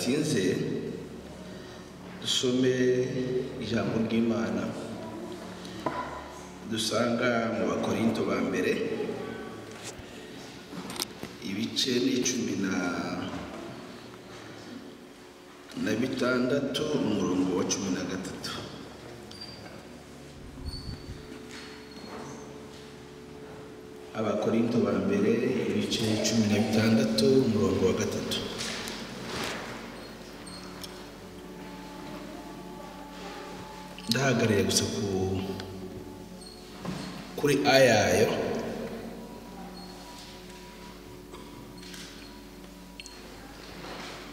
Tudatinze dusome ijambo ry'Imana dusanga mu Bakorinto ba mbere ibice ni 16 umurongo wa 13. Abakorinto ba mbere ibice 16 umurongo wa 3. Ndahagarariye gusa kuri ayayo.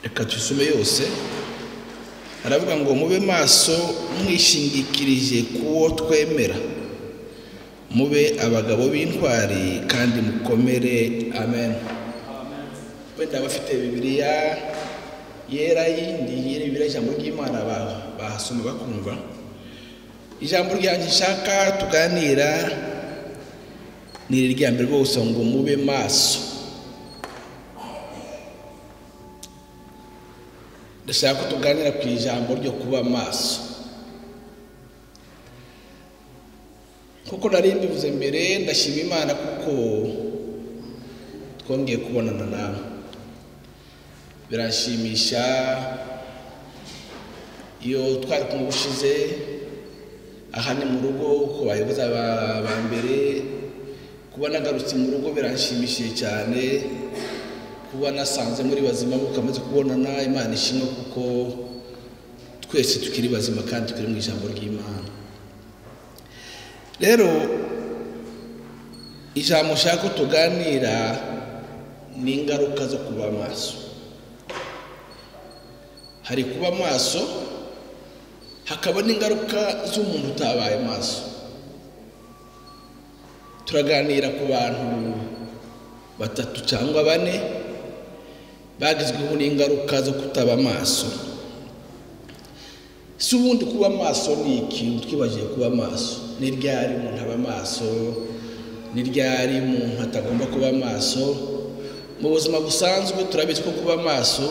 Reka tusome yose. Aravuga ngo mube maso mwishingikirije kuwo twemera, mube abagabo b'intwari kandi mukomere. Amen. Wenda abafite Bibiliya yera yindi yera Bibiliya ijambo ry'Imana bahasoma bakumva. Ijambo ryanjye nshaka tuganira ni irya mbere rwose ngo mube maso. Ndashaka ko tuganira ku ijambo ryo kuba maso. Kuko nari mbivuze mbere, ndashima Imana kuko twongeye kubonana nawe. Biranshimisha iyo twari kumwe ubushize aha ni mu rugo ku bayobozi ba mbere, kuba nagarutse mu rugo biranshimishije cyane, kuba nasanze muri bazima mukamaze kubonana. Imana ishimwe kuko twese tukiri bazima kandi tukiri mu ijambo ry'Imana. Rero ijambo nshaka tuganira ni ingaruka zo kuba maso. Hari kuba maso hakaba n'ingaruka z'umuntu utabaye maso. Turaganira ku bantu batatu cyangwa bane bagizweho n'ingaruka zo kutaba maso. Si ubundi kuba maso ni iki? Twibagiye kuba maso ni ryari umuntu aba maso, ni ryari umuntu atagomba kuba maso? Mu buzima busanzwe turabizi ko kuba maso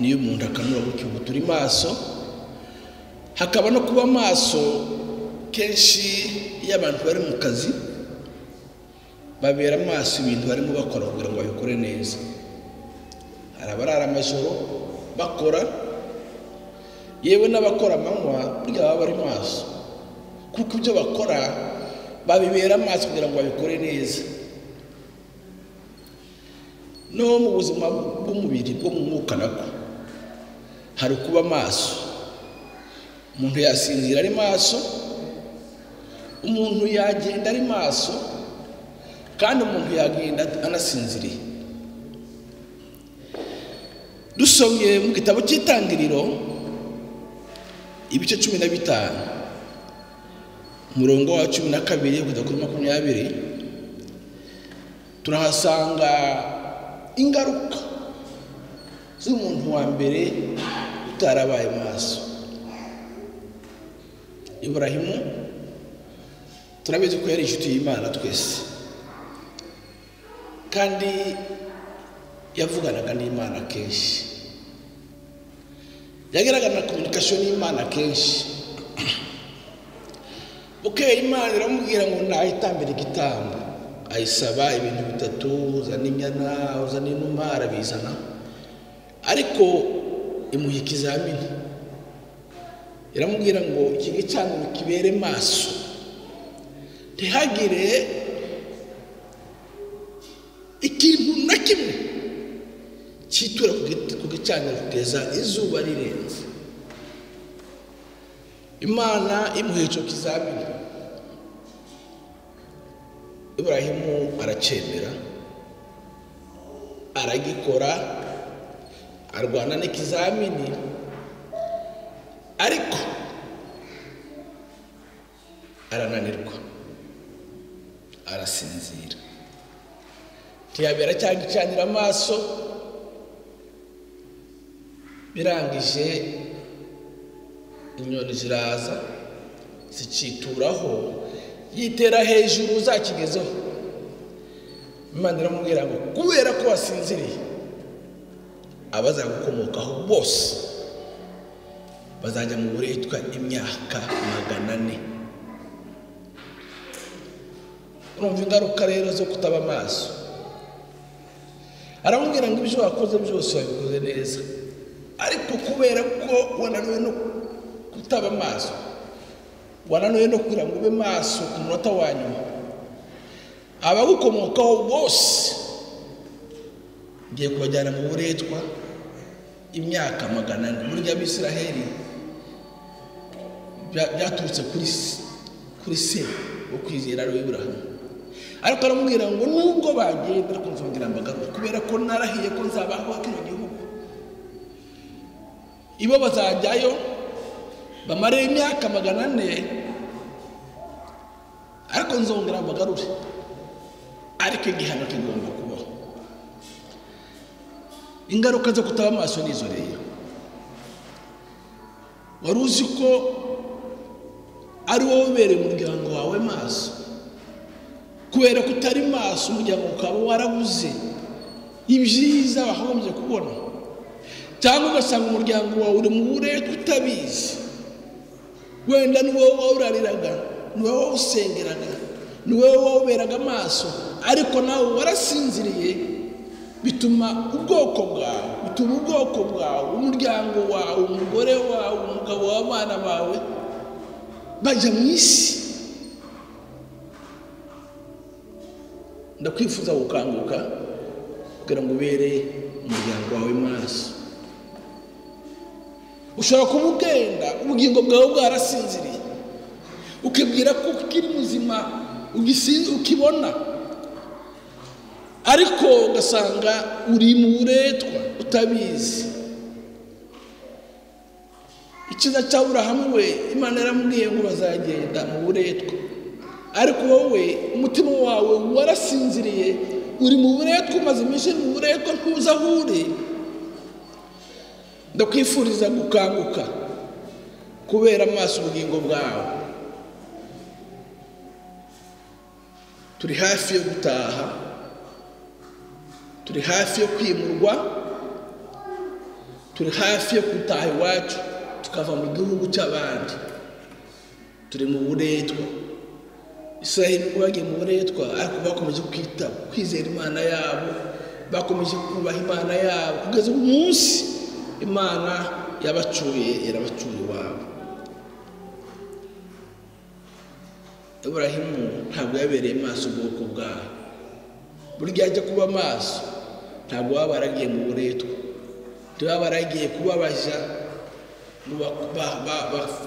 niyo umuntu akanura gutyo ubu turi maso. Hakaba no kuba maso kenshi iyo abantu bari mu kazi babera maso ibintu barimo bakora kugira ngo babikore neza. Hari abarara amajoro bakora, yewe n'abakora amanywa burya baba bari maso, kuko ibyo bakora babibera amaso kugira ngo babikore neza. No mu buzima bw'umubiri bwo mu mwuka nako hari kuba maso. Umuntu yasinzira ari maso, umuntu yagenda ari maso, kandi umuntu yagenda anasinziriye. Dusomye mu gitabo cy'Itangiriro ibice 15 umurongo wa 12 kugeza kuri 20, turahasanga ingaruka z'umuntu wa mbere utarabaye maso. Ibrahimu turabizi ko yari inshuti y'Imana twese, kandi yavuganaga n'Imana kenshi, yageraga na communication n'Imana kenshi. Bukeye Imana iramubwira ngo nahitambira igitambo, ayisaba ibintu bitatu, uzana inyana, uzana inuma, arabizana, ariko imuha ikizamini. Iramubwira ngo iki gicaniro kibere maso, ntihagire ikintu na kimwe cyitura ku gicaniro kugeza izuba rirenze. Imana imuha icyo kizamini, Ibrahimu aracyemera, aragikora, arwana n'ikizamini, ariko arananirwa, arasinzira, ntiyabera cyangwa icanira amaso. Birangije inyoni ziraza zicituraho, yitera hejuru uzakigezeho. Imana iramubwira ngo kubera ko wasinziriye Abazagukomokaho bose bazajya mu buretwa imyaka 400. Urumva ingaruka rero zo kutaba amaso. Aramubwira ngo ibyo wakoze byose wabikoze neza, ariko kubera ko wananiwe no kutaba amaso, wananiwe no kugira ngo ube maso ku munota wa nyuma, abagukomokaho bose ngiye kubajyana mu buretwa imyaka 400. Burya Abisiraheli byaturutse kuri se wo kwizera ari Iburahimu. Ariko aramubwira ngo nubwo bagenda ariko nzongera mbagaruke, kubera ko narahiye ko nzabaho kino gihugu. Ibo bazajyayo bamare imyaka 400, ariko nzongera mbagarure. Ariko igihano kigomba kubaho. Ingaruka zo kutaba amaso nizo rero. Wari uzi ko ari wowe ubereye umuryango wawe maso, kubera ko utari maso umuryango ukaba warabuze ibyiza wakagombye kubona, cyangwa ugasanga umuryango wawe uri mu buretwa utabizi. Wenda ni wowe wawurariraga, ni wowe wawusengeraga, ni wowe wawuberaga amaso, ariko nawe warasinziriye. Bituma ubwoko bwawe, bituma ubwoko bwawe, umuryango wawe, umugore wawe, umugabo w'abana bawe bajya mu isi. Ndakwifuza gukanguka kugira ngo ubere umuryango wawe maso. Ushobora kuba ugenda ubugingo bwawe bwarasinziriye, ukibwira ko ukiri muzima, ukibona, ariko ugasanga uri mu buretwa utabizi. Icyiza cya Aburahamu we, Imana yaramubwiye ngo bazagenda mu buretwa, ariko wowe umutima wawe warasinziriye, uri mu buretwa, umaze iminsi mu buretwa, ntuzi aho uri. Ndakwifuriza gukanguka kubera amaso ubugingo bwawe. Turi hafi yo gutaha, turi hafi yo kwimurwa, turi hafi yo gutaha iwacu tukava mu gihugu cy'abandi. Turi mu buretwa. Israheli nubwo bagiye mu buretwa, ariko bakomeje kwita kwizera Imana yabo, bakomeje kubaha Imana yabo kugeza umunsi Imana yabacuye, irabacuye iwabo. Iburahimu ntabwo yabereye maso ubwoko bwawe. Burya ajya kuba maso ntabwo baba baragiye mu buretwa, ntibaba baragiye kubabaja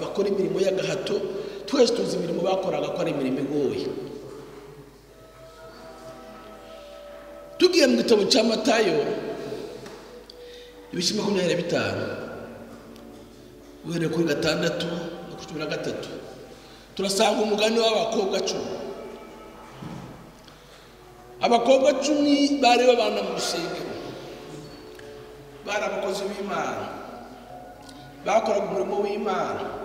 bakora imirimo y'agahato. Twese tuzi imirimo bakoraga ko ari imirimo igoye. Tugiye mu gitabo cya Matayo ibice 25 uhereye kuri 6 no kuri 13, turasanga umugani w'abakobwa 10. Abakobwa 10 bari babana mu rusengero, bari abakozi b'Imana, bakoraga umurimo w'Imana.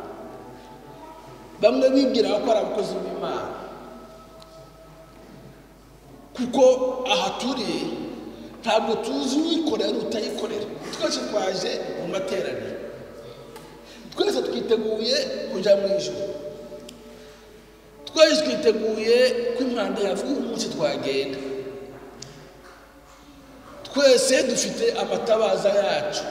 Bamwe bibwira ko ari abakozi b'Imana, kuko aha turi ntabwo tuzi uyikorera utayikorera. Twese twaje mu materaniro, twese twiteguye kujya mu ijuru, twese twiteguye ko impanda yavuga umunsi twagenda, twese dufite amatabaza yacu.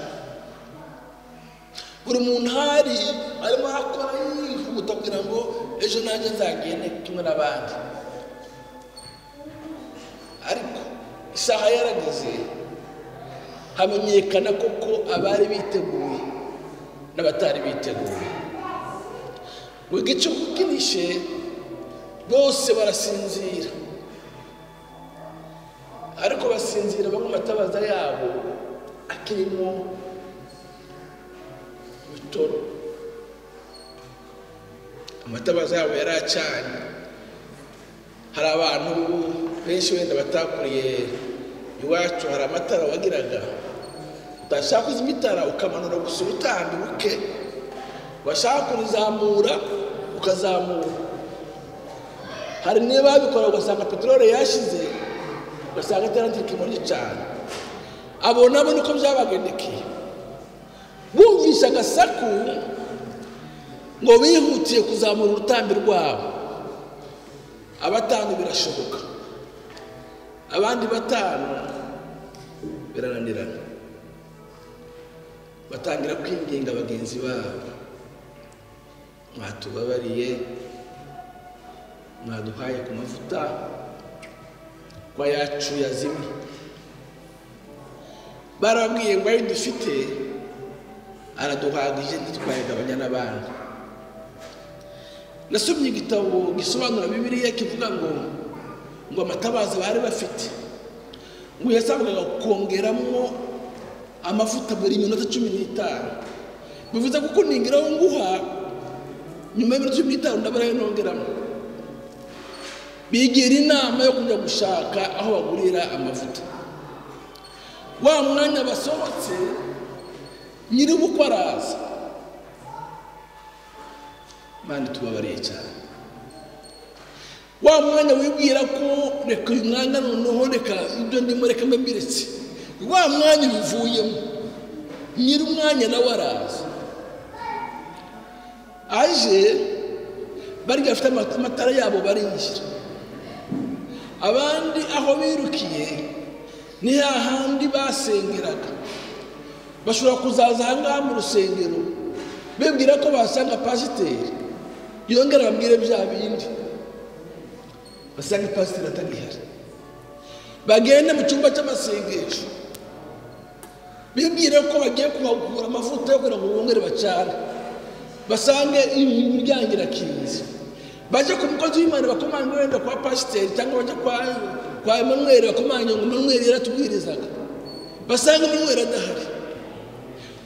Buri muntu hari arimo arakora yihuta kugira ngo ejo nanjye nzagende kimwe n'abandi, ariko isaha yarageze hamenyekana koko abari biteguye n'abatari biteguye. Ngo igicuku kinishe bose barasinzira, ariko basinzira bamwe amatabaza yabo akirimo ibitoro, amatabaza yabo yaracanye. Hari abantu benshi wenda batakuriye iwacu, hari amatara wagiraga utashaka kuzima itara ukamanura gusa urutambi buke, washaka kurizamura ukazamura. Hari niba babikora ugasanga peteroli yashize, ugasanga itara ntirikimo ricana. Abo nabo niko byabagendekeye. Gasaku ngo bihutiye kuzamura urutambi rwabo. Abatanu birashoboka, abandi batanu birananirana, batangira kwinginga bagenzi babo, mwatubabariye, mwaduhaye ku mavuta kwa yacu yazimye. Barababwiye ngo ayo dufite araduhagije ntitwayagabanya n'abandi. Nasomye igitabo gisobanura Bibiliya kivuga ngo amatabaza bari bafite ngo yasabwaga kongeramo amavuta buri minota 15. Bivuze kuko ningiraho nguha nyuma y'iminota 15 ndabara nongeramo. Bigira inama yo kujya gushaka aho bagurira amavuta. Wa mwanya basohotse nyir'ubukwe araza. Mani tubabariye cyane. Wa mwanya wibwira ko reka uyu mwanya noneho reka ibyo ndimo reka mbiretse, wa mwanya ubivuyemo nyir'umwanya nawe araza. Aje bari bafite amatara yabo barinjira, abandi aho birukiye ni hahandi basengeraga. Bashobora kuzaza ahangaha mu rusengero bibwira ko basanga pasiteri yongera bambwire bya bindi, basanga pasiteri atagihari. Bagende mu cyumba cy'amasengesho bibwira ko bagiye kuhagura amavuta yo kugira ngo bongere bacane, basange imiryango irakinze. Baje ku mukozi w'Imana bakomanga wenda kwa pasiteri cyangwa bajya kwa Emmanuel bakomanga ngo Emmanuel yaratubwirizaga, basanga Emmanuel adahari.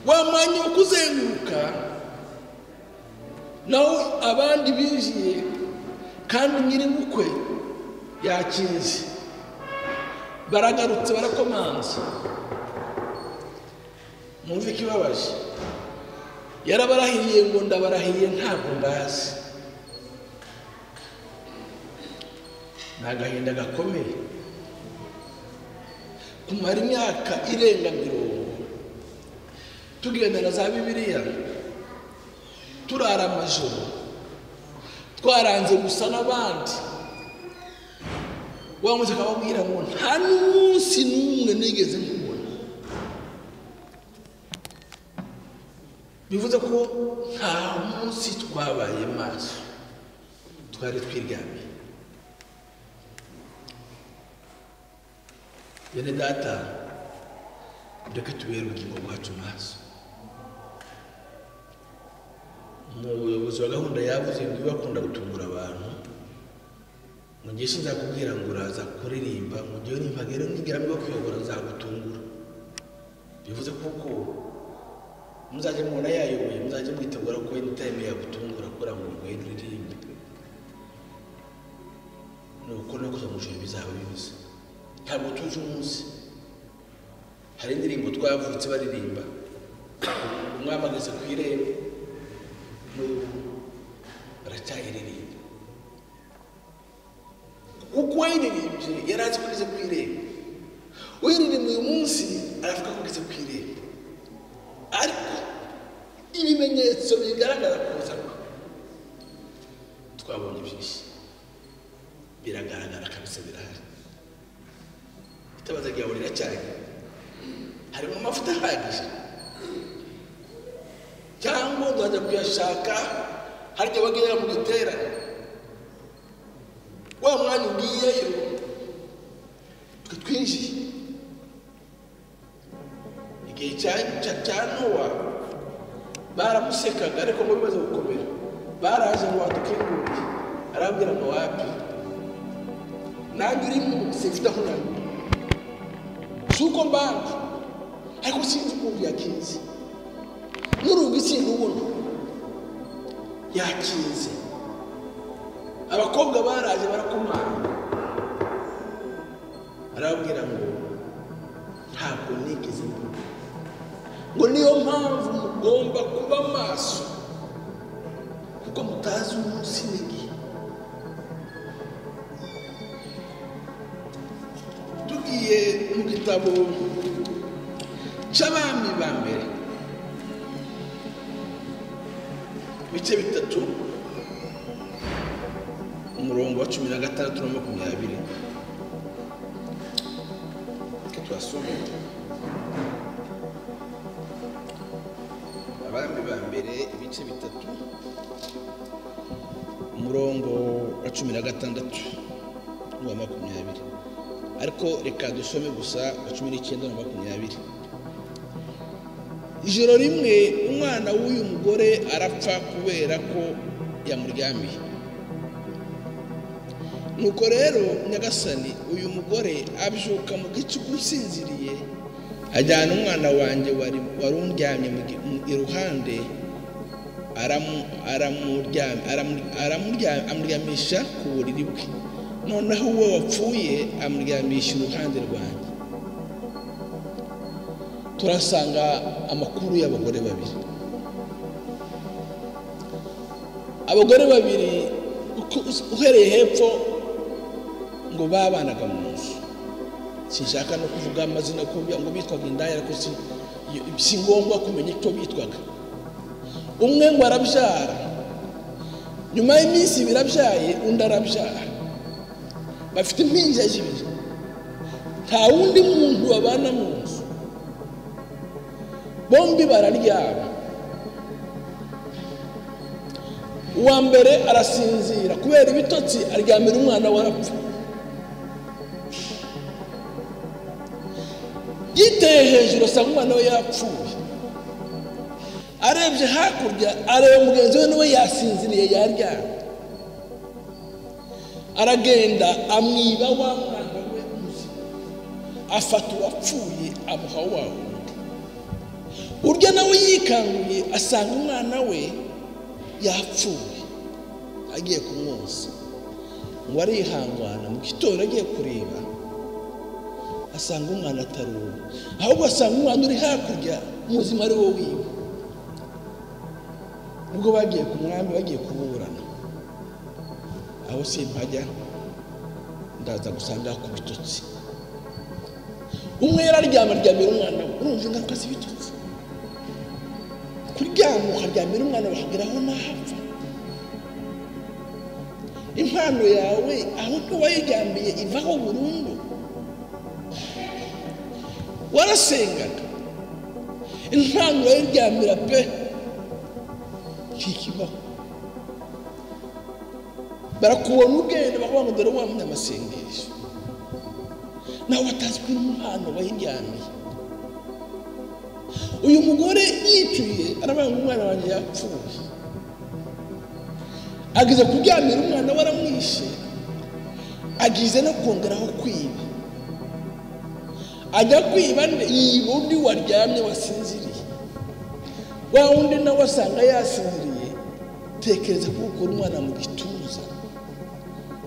Wa mwanya wo kuzenguruka naho abandi binjiye kandi nyir'ubukwe yakinze, baragarutse barakomanza. Mwumve ikibabaje, yarabarahiye ngo ndabarahiye ntabwo mbazi. Ni agahinda gakomeye kumara imyaka irenga 40 tugendana za Bibiliya, turara amajoro, twaranze gusa n'abandi. Wa munsi akababwira ngo nta n'umunsi n'umwe nigeze nkubona. Bivuze ko nta munsi twabaye maso, twari twiryamiye. Bene data, reka tubere ubugingo bwacu maso. Umuyobozi wa gahunda yavuze ngo bakunda gutungura abantu, mu gihe sinzakubwira ngo uraza kuririmba, mu gihe nimpagera nigera kuyobora nzagutungura. Bivuze kuko muzajye mubona yayoboye, muzajye mwitegura ko anytime yagutungura kora ngo ngwino uririmbe. Nuko no kuza mu ijuru bizaba bimeze. Ntabwo tuzi umunsi. Hari indirimbo twavutse baririmba, umwami ageze ku irembo n'ubu baracyayiririmba. Kuko uwayiririmbye yari azi ko ageze ku irembo, uyiririmba uyu munsi aravuga ko ageze ku irembo, ariko ibimenyetso bigaragara kuza kwe twabonye byinshi biragaragara kabisa, birahari. Itabaza ryawe riracyari, harimo amavuta ahagije cyangwa uzajya kuyashaka harya bagera mu giterane. Wa mwanya ugiyeyo twe twinjiye igihe cya Nowa baramusekaga, ariko ngo bimaze gukomera baraje ngo badukingurire, arababwira ngo wapi, nanjye urimo simfite aho nanyura, si uko mbanga ariko sinzi ukuntu yakinze, n'urugi sindubona yakinze. Abakobwa baraje barakomanga, arababwira ngo ntabwo nigeze mbona, ngo niyo mpamvu mugomba kuba maso kuko mutazi umunsi n'igihe. Tugiye mu gitabo cy'Abami ba mbere, Ibice 3 umurongo wa 16 na 20. Twasome Abami ba mbere ibice 3 umurongo wa 16 n'uwa 20, ariko reka dusome gusa wa 19 na 20. Ijoro rimwe umwana w'uyu mugore arapfa kubera ko yamuryamiye. Nuko rero Nyagasani, uyu mugore abyuka mu gicuku usinziriye, ajyana umwana wanjye wari undyamye iruhande, amuryamisha ku buriri bwe. Noneho uwo wapfuye amuryamisha iruhande rwanjye. Turasanga amakuru y'abagore babiri. Abagore babiri uhereye hepfo ngo babanaga mu nzu. Sinshaka no kuvuga amazina ko ngo bitwaga indaya, ariko si ngombwa kumenya icyo bitwaga. Umwe ngo arabyara, nyuma y'iminsi ibiri abyaye undi arabyara, bafite impinja zibiri, nta wundi muntu babana mu nzu, bombi bararyama. Uwa mbere arasinzira kubera ibitotsi, aryamira umwana we arapfa. Yiteye hejuru asanga umwana we yapfuye. Arebye hakurya areba mugenzi we nawe yasinziriye yaryamye. Aragenda amwiba wa mwana we muzima, afata uwapfuye amuha wa wundi. Urya nawe yikanguye asanga umwana we yapfuye, agiye kumwoza. Ngo arihangana, mu gitondo agiye kureba asanga umwana atari uwe, ahubwo asanga umwana uri hakurya muzima ari wo wiwe. Ubwo bagiye ku mwami bagiye kuburana, aho simpajya ndaza gusanga ku bitotsi. Umwe yararyama aryamira umwana we. Urumva ingaruka z'ibitotsi, kuryama ukaryamira umwana bakageraho n'ahapfa. Impano yawe aho wayiryamiye ivaho burundu. Warasengaga, impano urayiryamira pe, ntikibaho. Barakubona ugenda bakavuga ngo dore wa munyamasengesho, nawe batazi ko impano wayiryamiye. Uyu mugore yicuye aravuga ngo umwana wanjye yapfuye, agize kuryamira umwana we aramwishe, agize no kongeraho kwiba. Ajya kwiba yiba undi waryamye wasinziriye, wa wundi nawe asanga yasinziriye. Tekereza ko ukura umwana mu gituza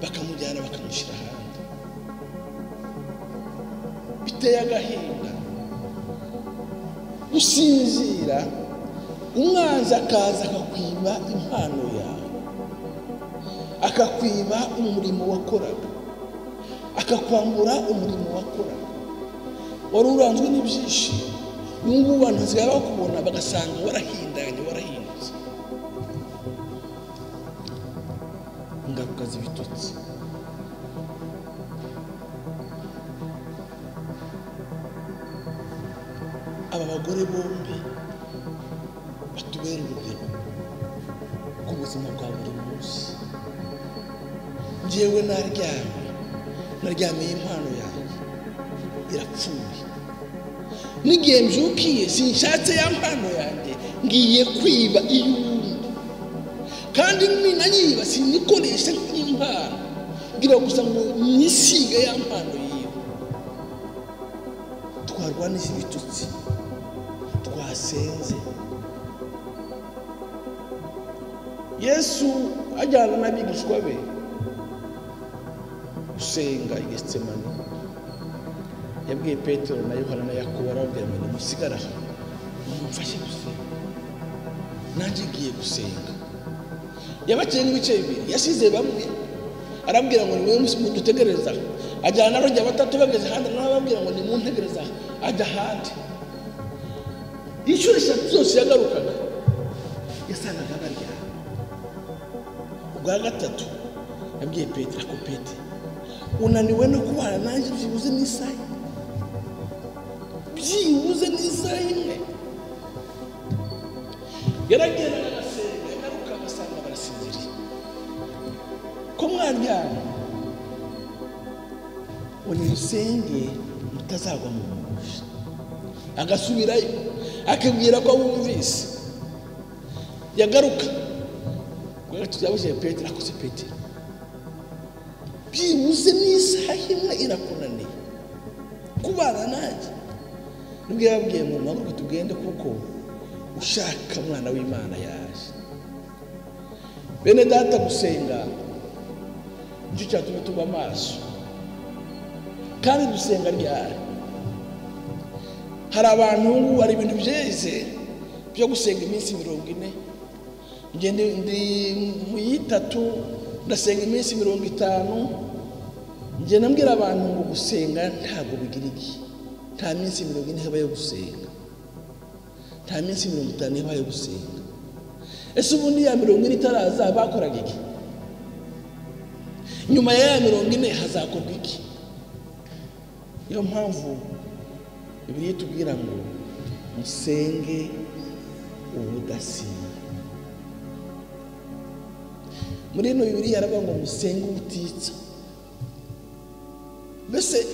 bakamujyana bakamushyira ahandi. Biteye agahinda gusinzira umwanzi akaza akakwiba impano yawe, akakwiba umurimo wakoraga, akakwambura umurimo wakoraga. Wari uranzwe n'ibyishimo, ubu ngubu abantu basigaye bakubona bagasanga warahindanye, warahindutse. Ingaruka z'ibitotsi. Aba bagore bombi batubera urugero rw'ubuzima bwa buri munsi. Njyewe naryamiye impano yanjye irapfuye, n'igihe mbyukiye sinshatse ya mpano yanjye, ngiye kwiba iy'uwundi, kandi ninanyiba sinikoresha nk'impano, ngira gusa ngo nisige ya mpano yiwe. Twarwanije ibitutsi, twasenze. Yesu ajyana n'abigishwa be gusenga i Getsemani. Yabwiye Petero na Yohana na Yakobo, arababwira ngo nimusigare aha mumfashe gusenga, nanjye ngiye gusenga. Yabaciye n'ibice bibiri, yasize bamwe arababwira ngo nimwe mudutegereza, ajyana n'abarya batatu bageze ahandi, nawe ababwira ngo nimuntegereza, ajya ahandi. Inshuro 3 zose yagarukaga yasangaga baryamye. Bwa gatatu yabwiye Petero ko Petero unaniwe no kubana nanjye byibuze n'isaha, byibuze n'isaha imwe. Yaragenda agasenga, agaruka agasanga barasinziriye. Ko mwaryama ngo nimusenge mutazagwa mu mugusha. Agasubirayo akibwira ko bumvise, yagaruka yabujije Petero, akoze Petero byibuze n'isaha imwe irakunaniye kubana nanjye. Nibwo yababwiye ngo muhaguruke tugende kuko ushaka mwana w'Imana yaje. Bene data, gusenga nicyo cyatumye tuba amaso. Kandi dusenga ryari? Hari abantu hari ibintu byeze byo gusenga iminsi 40. Njye ndi mu yitatu ndasenga iminsi 50. Njye nambwira abantu ngo gusenga ntabwo bigira igihe. Nta minsi 40 iba yo gusenga, nta minsi 50 iba yo gusenga. Ese ubundi ya 40 itaraza bakoraga iki? Nyuma ya 40 hazakorwa iki? Niyo mpamvu Bibiliya itubwira ngo musenge ubudasiba. Muri ino Bibiliya yaravuga ngo musenge ubutitsa. Mbese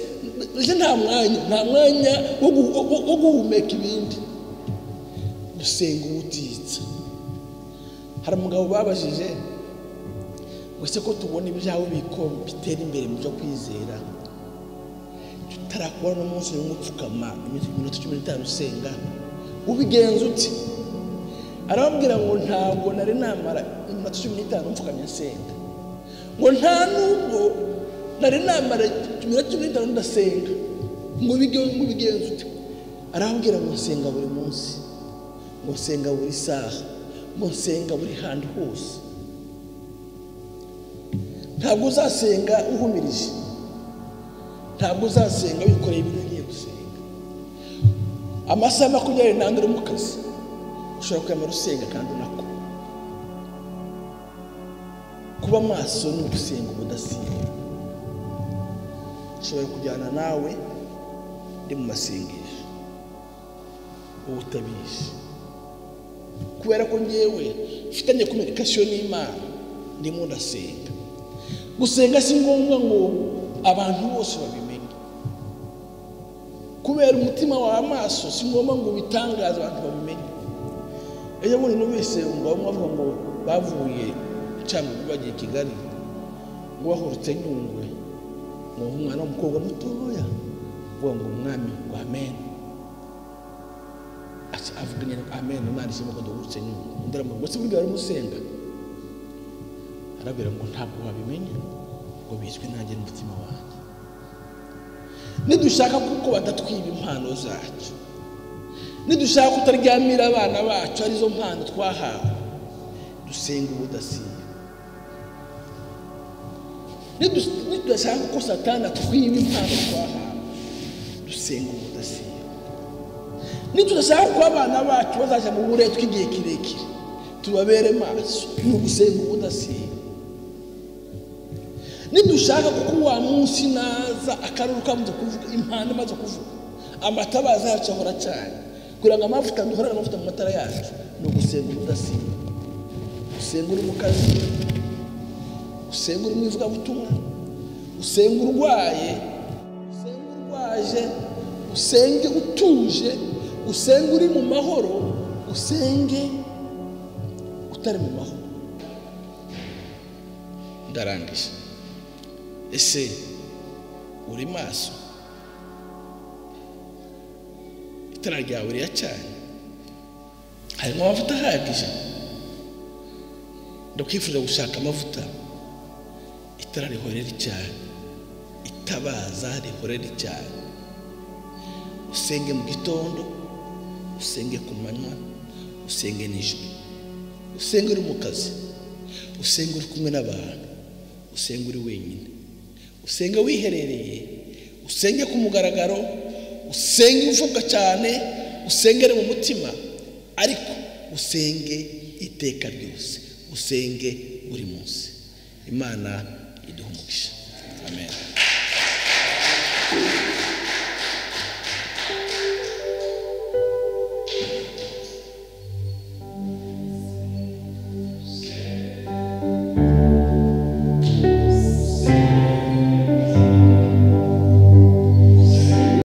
nta mwanya, nta mwanya wo guhumeka ibindi, gusenga ubutitsa. Hari umugabo babajije ngo ese ko tubona ibyawe biko bitera imbere mu byo kwizera, tutarakubona n'umunsi umwe upfukama iminota 15 usenga, ubigenza uti? Arababwira ngo ntabwo nari namara iminota 15 mfukamye nsenga, ngo nta nubwo nari namara iminota 15 ndasenga, ngo ubigenza ute? Arababwira ngo nsenga buri munsi, ngo nsenga buri saha, ngo nsenga buri hantu hose. Ntabwo uzasenga uhumirije, ntabwo uzasenga wikoreye ibintu ugiye gusenga. Amasaha 24 uri mu kazi ushobora kuyamara usenga kandi unako. Kuba maso ni ugusenga ubudasiba. Ushobora kujyana nawe ndi mu masengesho ubutabizi, kubera ko ngewe mfitanye communication n'Imana, ndimo ndasenga. Gusenga si ngombwa ngo abantu bose babimenye, kubera umutima wa amaso si ngombwa ngo bitangaze abantu babimenye. Ejo bundi numvise umugabo umwe avuga ngo bavuye Cyangugu bagiye Kigali, ngo bahurutse Nyungwe, ngo umwana w'umukobwa mutoya avuga ngo umwami ngo amen, avuga nyine amen, Imana ishimwe ko duhurutse Nyungwe. Undi aramubwira ngo se burya wari umusenga? Arabwira ngo ntabwo wabimenya, ngo bizwi nanjye n'umutima wanjye. Nidushaka kuko badatwiba impano zacu, nidushaka kutaryamira abana bacu arizo mpano twahawe, dusenga ubudasiba. Nidudashaka ko Satani atwiba impano twahawe, dusenga ubudasiba. Nidudashaka ko abana bacu bazajya mu buretwa igihe kirekire, tubabere maso, ni ugusenga ubudasiba. Nidushaka kuko wa munsi naza akaruru kamaze kuvuga, impano imaze kuvuga, amatabaza yacu ahora cyane, kugira ngo amavuta duhorane amavuta mu matara yacu, ni ugusenga ubudasiba. Usenga uri mu kazi, usenga uri mu ivugabutumwa, usenga urwaye, usenga urwaje, usenge utuje, usenge uri mu mahoro, usenge utari mu mahoro. Ndarangije. Ese uri maso? Itara ryawe riracanye? Harimo amavuta ahagije? Ndakwifuza gushaka amavuta, itara rihore ricanye, itabaza rihore ricanye. Usenge mu gitondo, usenge ku manywa, usenge nijoro, usenge uri mu kazi, usenge uri kumwe n'abantu, usenge uri wenyine, usenge wiherereye, usenge ku mugaragaro, usenge uvuga cyane, usengere mu mutima, ariko usenge iteka ryose, usenge buri munsi. Imana iduhe umugisha. Amen.